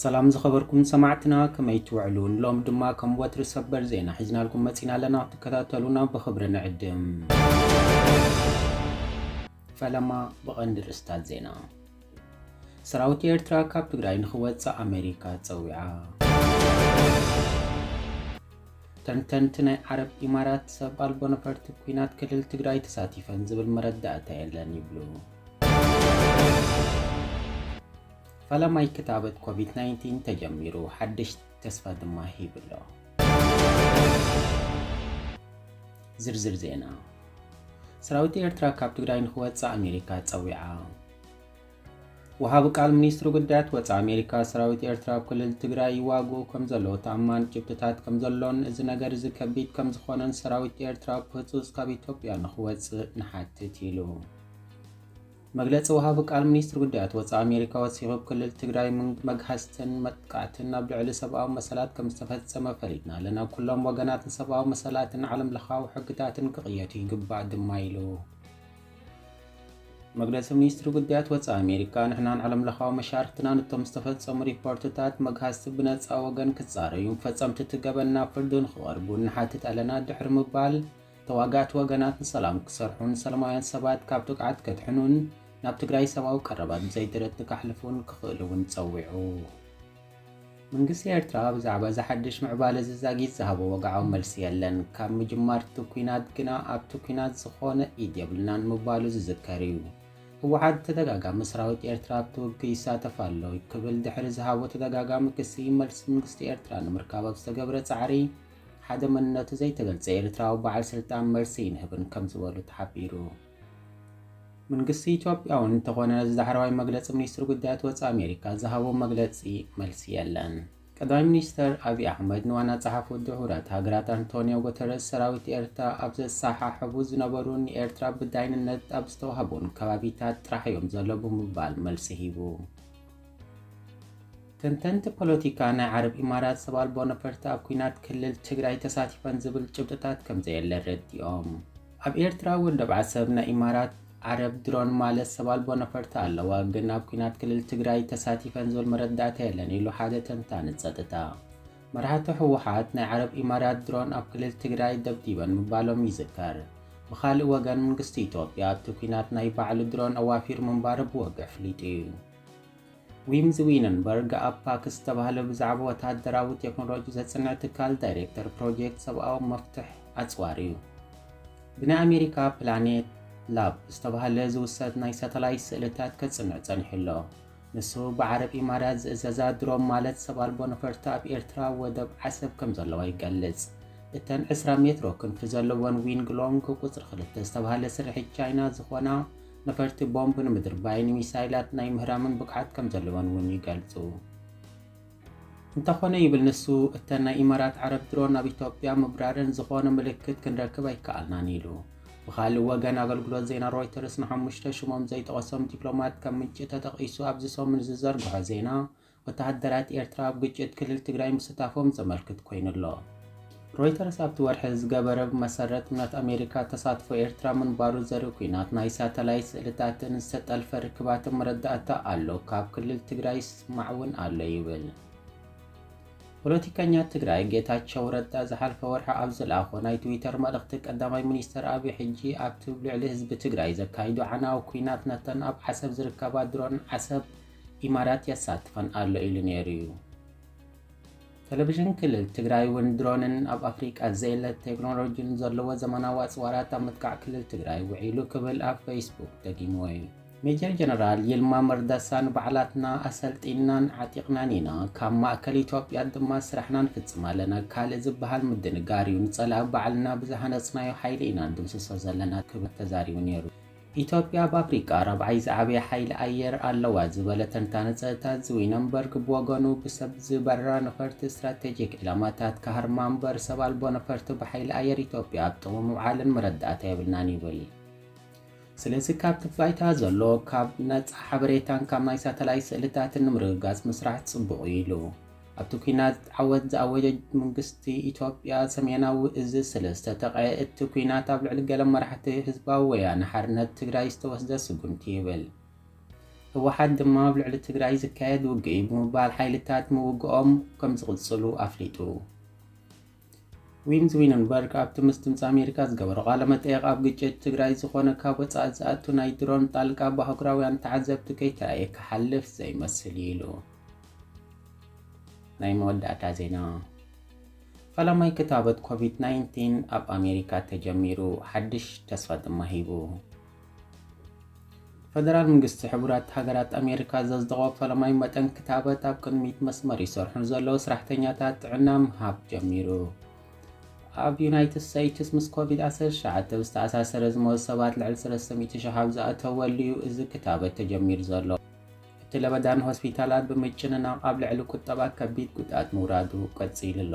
ሰላም ዝኸበርኩም ሰማዕትና፣ ከመይ ትውዕሉ? ንሎም ድማ ከም ወትሪ ሰበር ዜና ሒዝናልኩም መጺና ኣለና፣ ክትከታተሉና ብኽብሪ ንዕድም። ፈለማ ብቐንዲ ርእስታት ዜና። ሰራዊት ኤርትራ ካብ ትግራይ ንኽወጽእ ኣሜሪካ ጸዊዓ። ተንተንቲ ናይ ዓረብ ኢማራት ሰብ ኣልቦ ነፈርቲ ኲናት ክልል ትግራይ ተሳቲፈን ዝብል መረዳእታ የለን ይብሉ። ፈለማይ ክታበት ኮቪድ ናይንቲን ተጀሚሩ፣ ሓድሽ ተስፋ ድማ ሂቡ ኣሎ። ዝርዝር ዜና። ሰራዊት ኤርትራ ካብ ትግራይ ንኽወጽእ ኣሜሪካ ጸዊዓ። ወሃቢ ቃል ሚኒስትሪ ጉዳያት ወጻኢ ኣሜሪካ፣ ሰራዊት ኤርትራ ኣብ ክልል ትግራይ ይዋግኡ ከም ዘለዉ ተኣማኒ ጭብጥታት ከም ዘሎን እዚ ነገር እዚ ከቢድ ከም ዝኾነን ሰራዊት ኤርትራ ብህጹጽ ካብ ኢትዮጵያ ንኽወጽእ ንሓትት ኢሉ። መግለጺ ወሃቢ ቃል ሚኒስትሪ ጉዳያት ወጻኢ ኣሜሪካ ወሲኹ፣ ኣብ ክልል ትግራይ ምን-፣ መግሃስትን መጥቃዕትን ኣብ ልዕሊ ሰብኣዊ መሰላት ከም ዝተፈጸመ ፈሊጥና ኣለና። ኩሎም ወገናት ንሰብኣዊ መሰላትን ዓለም ለኻዊ ሕግታትን ክቕየዱ ይግባእ ድማ ኢሉ። መግለጺ ሚኒስትሪ ጉዳያት ወጻኢ ኣሜሪካ፣ ንሕናን ዓለም ለኻዊ መሻርክትናን እቶም ዝተፈጸሙ ሪፖርትታት መግሃስቲ ብነጻ ወገን ክጻረዩን ፈጸምቲ እቲ ገበን ናብ ፍርዲ ንኽቐርቡ ንሓትት ኣለና ድሕሪ ምባል፣ ተዋጋእቲ ወገናት ንሰላም ክሰርሑን ሰላማውያን ሰባት ካብ ጥቕዓት ከድሕኑን ናብ ትግራይ ሰብኣዊ ቀረባት ብዘይ ድረት ንከሕልፉን ክኽእሉ እውን ጸዊዑ። መንግስቲ ኤርትራ ብዛዕባ እዚ ሓድሽ ምዕባለ እዚ ዛጊት ዝሃቦ ወግዓዊ መልሲ የለን። ካብ ምጅማር እቲ ኲናት ግና ኣብቲ ኲናት ዝኾነ ኢድ የብልናን ምባሉ ዝዝከር እዩ። ህወሓት ተደጋጋሚ ሰራዊት ኤርትራ ኣብቲ ውግእ ይሳተፍ ኣሎ ክብል ድሕሪ ዝሃቦ ተደጋጋሚ ክሲ፣ መልሲ መንግስቲ ኤርትራ ንምርካብ ኣብ ዝተገብረ ጻዕሪ ሓደ መንነቱ ዘይተገልጸ ኤርትራዊ በዓል ስልጣን መልሲ ይንህብን ከም ዝበሉ ተሓቢሩ። መንግስቲ ኢትዮጵያ እውን እንተኾነ ነዚ ዳሕረዋይ መግለጺ ሚኒስትሪ ጉዳያት ወጻኢ ኣሜሪካ ዝሃቦ መግለጺ መልሲ የለን። ቀዳማይ ሚኒስተር ኣብይ ኣሕመድ ንዋና ጸሓፊ ውድብ ሕቡራት ሃገራት ኣንቶኒዮ ጉተረስ፣ ሰራዊት ኤርትራ ኣብ ዘሰሓሕቡ ዝነበሩን ንኤርትራ ብዳይንነት ኣብ ዝተዋህቡን ከባቢታት ጥራሕ እዮም ዘለዉ ብምባል መልሲ ሂቡ። ተንተንቲ ፖለቲካ፣ ናይ ዓረብ ኢማራት ሰብ ኣልቦ ነፈርቲ ኣብ ኲናት ክልል ትግራይ ተሳቲፈን ዝብል ጭብጥታት ከም ዘየለ ኣረዲኦም። ኣብ ኤርትራ ወደብ ዓሰብ ናይ ኢማራት ዓረብ ድሮን ማለት ሰብ ኣልቦ ነፈርቲ ኣለዋ፣ ግን ኣብ ኲናት ክልል ትግራይ ተሳቲፈን ዝብል መረዳእታ የለን ኢሉ ሓደ ተንታኒ ጸጥታ። መራሕቲ ህወሓት ናይ ዓረብ ኢማራት ድሮን ኣብ ክልል ትግራይ ደብዲበን ምባሎም ይዝከር። ብኻልእ ወገን መንግስቲ ኢትዮጵያ ኣብቲ ኲናት ናይ ባዕሉ ድሮን ኣዋፊሩ ምንባሩ ብወግዒ ኣፍሊጡ እዩ። ዊምዝ ዊነንበርግ ኣብ ፓክስ ዝተባህለ ብዛዕባ ወተሃደራዊ ቴክኖሎጂ ዘጽንዕ ትካል ዳይሬክተር ፕሮጀክት ሰብኣዊ መፍትሕ ኣጽዋር እዩ። ብናይ ኣሜሪካ ፕላኔት ላብ ዝተባህለ ዝውሰድ ናይ ሳተላይት ስእልታት ከጽንዕ ጸኒሑ ኣሎ። ንሱ ብዓረብ ኢማራት ዝእዘዛ ድሮን ማለት ሰብ ኣልቦ ነፈርቲ ኣብ ኤርትራ ወደብ ዓሰብ ከም ዘለዋ ይገልጽ። እተን ዕስራ ሜትሮ ክንፊ ዘለወን ዊንግ ሎንግ ቁጽሪ ክልተ ዝተባህለ ስርሒት ቻይና ዝኾና ነፈርቲ ቦምብ ንምድርባይን ሚሳይላት ናይ ምህራምን ብቕዓት ከም ዘለወን እውን ይገልጹ። እንተኾነ ይብል ንሱ፣ እተን ናይ ኢማራት ዓረብ ድሮን ናብ ኢትዮጵያ ምብራረን ዝኾነ ምልክት ክንረክብ ኣይከኣልናን ኢሉ። ብኻልእ ወገን ኣገልግሎት ዜና ሮይተርስ ንሓሙሽተ ሽሞም ዘይጠቐሶም ዲፕሎማት ከም ምንጪ ተጠቒሱ ኣብዚ ሰሙን ዝዘርግሖ ዜና፣ ወተሃደራት ኤርትራ ኣብ ግጭት ክልል ትግራይ ምስታፎም ዘመልክት ኮይኑ ኣሎ። ሮይተርስ ኣብቲ ወርሒ ዝገበረ ብመሰረት እምነት ኣሜሪካ ተሳትፎ ኤርትራ ምንባሩ ዘርኢ ኲናት ናይ ሳተላይት ስእልታትን ዝተጠልፈ ርክባትን መረዳእታ ኣሎ፣ ካብ ክልል ትግራይ ይስማዕ እውን ኣሎ ይብል። ፖለቲከኛ ትግራይ ጌታቸው ረዳ ዝሓለፈ ወርሒ ኣብ ዝለኣኾ ናይ ትዊተር መልእኽቲ፣ ቀዳማይ ሚኒስተር ኣብይ ሕጂ ኣብቲ ልዕሊ ህዝቢ ትግራይ ዘካይዶ ዓናዊ ኲናት ነተን ኣብ ዓሰብ ዝርከባ ድሮን ዓሰብ ኢማራት የሳትፈን ኣሎ ኢሉ ነይሩ እዩ። ቴሌቪዥን ክልል ትግራይ እውን ድሮንን ኣብ ኣፍሪቃ ዘየለ ቴክኖሎጂን ዘለዎ ዘመናዊ ኣጽዋራት ኣብ ምጥቃዕ ክልል ትግራይ ውዒሉ ክብል ኣብ ፌስቡክ ደጊምዎ እዩ። ሜጀር ጀነራል ይልማ መርዳሳ፣ ንባዕላትና ኣሰልጢንናን ዓጢቕናን ኢና፣ ካብ ማእከል ኢትዮጵያ ድማ ስራሕና ንፍጽም ኣለና፣ ካልእ ዝበሃል ምድንጋር እዩ፣ ንጸላኢ ባዕልና ብዝሃነጽናዮ ሓይሊ ኢና ንድምስሶ ዘለና ክብል ተዛሪቡ ነይሩ። ኢትዮጵያ ኣብ ኣፍሪቃ ራብዓይ ዝዓበየ ሓይሊ ኣየር ኣለዋ ዝበለ ተንታኒ ጸጥታ ዝዊነንበርግ ብወገኑ፣ ብሰብ ዝበራ ነፈርቲ ስትራቴጂክ ዒላማታት ክሃርማ እምበር ሰብ ኣልቦ ነፈርቲ ብሓይሊ ኣየር ኢትዮጵያ ኣብ ጥቕሚ ምውዓለን መረዳእታ የብልናን ይብል። ስለዚ ካብቲ ባይታ ዘሎ ካብ ነጻ ሓበሬታን ካብ ናይ ሳተላይት ስእልታትን ንምርግጋጽ ምስራሕ ጽቡቕ እዩ ኢሉ። ኣብቲ ኲናት ዓወት ዝኣወጀ መንግስቲ ኢትዮጵያ ሰሜናዊ እዚ ስለ ዝተጠቕዐ፣ እቲ ኲናት ኣብ ልዕሊ ገለ መራሕቲ ህዝባዊ ወያነ ሓርነት ትግራይ ዝተወስደ ስጉምቲ ይብል። ህወሓት ድማ ኣብ ልዕሊ ትግራይ ዝካየድ ውግእ እዩ ብምባል ሓይልታት ምውግኦም ከም ዝቕጽሉ ኣፍሊጡ። ዊንዝ ዊነንበርግ ኣብቲ ምስ ድምፂ ኣሜሪካ ዝገበሮ ቃለ መጠየቕ ኣብ ግጭት ትግራይ ዝኾነ ካብ ወፃኢ ዝኣቱ ናይ ድሮን ጣልቃ ብኣህጉራውያን ተዓዘብቲ ከይተራእየ ክሓልፍ ዘይመስል እዩ ኢሉ። ናይ መወዳእታ ዜና። ፈላማይ ክታበት ኮቪድ ናይንቲን ኣብ ኣሜሪካ ተጀሚሩ፣ ሓድሽ ተስፋ ድማ ሂቡ። ፈደራል መንግስቲ ሕቡራት ሃገራት ኣሜሪካ ዘጽደቖ ፈለማይ መጠን ክታበት ኣብ ቅድሚት መስመር ይሰርሑ ንዘለዉ ስራሕተኛታት ጥዕና ምሃብ ጀሚሩ። ኣብ ዩናይትድ ስቴትስ ምስ ኮቪድ ዓሰርተ ትሽዓተ ብዝተኣሳሰረ ዝሞቱ ሰባት ልዕሊ ሰለስተ ሚእቲ ሽሕ ኣብ ዝኣተወሉ እዩ እዚ ክታበት ተጀሚሩ ዘሎ። እቲ ለበዳ ንሆስፒታላት ብምጭንናቕ ኣብ ልዕሊ ቁጠባ ከቢድ ጉድኣት ምውራዱ ቀጺሉ ኣሎ።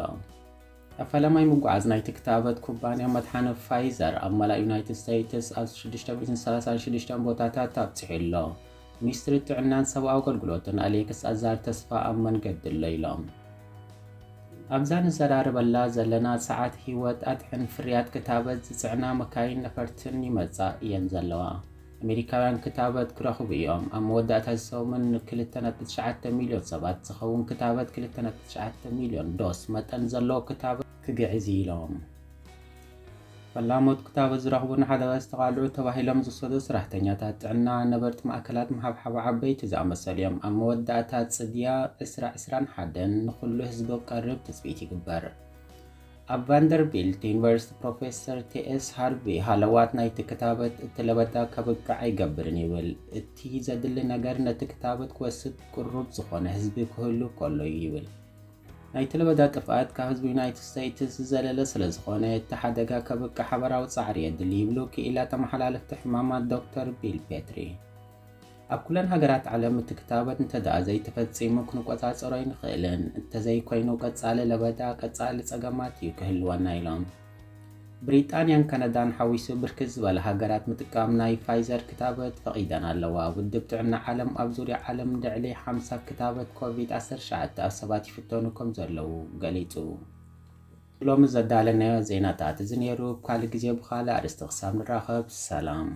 ኣብ ፈለማይ ምጉዓዝ ናይቲ ክታበት ኩባንያ መድሓኒ ፋይዘር ኣብ መላእ ዩናይትድ ስቴትስ ኣብ ሽዱሽተ ሚእትን ሰላሳን ሽዱሽተን ቦታታት ኣብጺሑ ኣሎ። ሚኒስትሪ ጥዕናን ሰብኣዊ ኣገልግሎትን ኣሌክስ ኣዛር ተስፋ ኣብ መንገዲ ኣሎ ኢሎም። ኣብዛ ንዘራረበላ ዘለና ሰዓት ህይወት ኣድሕን ፍርያት ክታበት ዝጽዕና መካይን ነፈርትን ይመጻ እየን ዘለዋ። ኣሜሪካውያን ክታበት ክረኽቡ እዮም። ኣብ መወዳእታ እዚ ሰሙን ን ክልተ ነጥቢ ትሽዓተ ሚልዮን ሰባት ዝኸውን ክታበት ክልተ ነጥቢ ትሽዓተ ሚልዮን ዶስ መጠን ዘለዎ ክታበት ክግዕዝ ኢሎም። ፈላሞት ክታበት ዝረኽቡ ንሓደጋ ዝተቓልዑ ተባሂሎም ዝውሰዱ ሰራሕተኛታት ጥዕና፣ ነበርቲ ማእከላት ምሃብሓብ ዓበይቲ ዝኣመሰሉ እዮም። ኣብ መወዳእታ ጽድያ ዕስራ ዕስራን ሓደን ንኹሉ ህዝቢ ክቐርብ ትጽቢት ይግበር። ኣብ ቫንደርቢልት ዩኒቨርሲቲ ፕሮፌሰር ቲኤስ ሃርቪ ሃለዋት ናይቲ ክታበት እቲ ለበዳ ከብቅዕ ኣይገብርን ይብል። እቲ ዘድሊ ነገር ነቲ ክታበት ክወስድ ቅሩብ ዝኾነ ህዝቢ ክህሉ ከሎ እዩ ይብል። ናይቲ ለበዳ ጥፍኣት ካብ ህዝቢ ዩናይትድ ስቴትስ ዝዘለለ ስለ ዝኾነ እቲ ሓደጋ ከብቅዕ ሓበራዊ ጻዕሪ የድሊ ይብሉ ክኢላ ተመሓላለፍቲ ሕማማት ዶክተር ቢል ፔትሪ። ኣብ ኩለን ሃገራት ዓለም እቲ ክታበት እንተደኣ ዘይተፈጺሙ ክንቆጻጸሮ ኣይንኽእልን። እንተዘይኮይኑ ቀጻሊ ለበዳ ቀጻሊ ጸገማት እዩ ክህልወና ኢሎም። ብሪጣንያን ካናዳን ሓዊሱ ብርክት ዝበላ ሃገራት ምጥቃም ናይ ፋይዘር ክታበት ፈቒደን ኣለዋ። ውድብ ጥዕና ዓለም ኣብ ዙርያ ዓለም ልዕሊ ሓምሳ ክታበት ኮቪድ ዓሰርተ ትሽዓተ ኣብ ሰባት ይፍተኑ ከም ዘለዉ ገሊጹ። ሎሚ ዘዳለናዮ ዜናታት እዚ ነይሩ። ኣብ ካልእ ግዜ ብኻልእ ኣርእስቲ ክሳብ ንራኸብ ሰላም።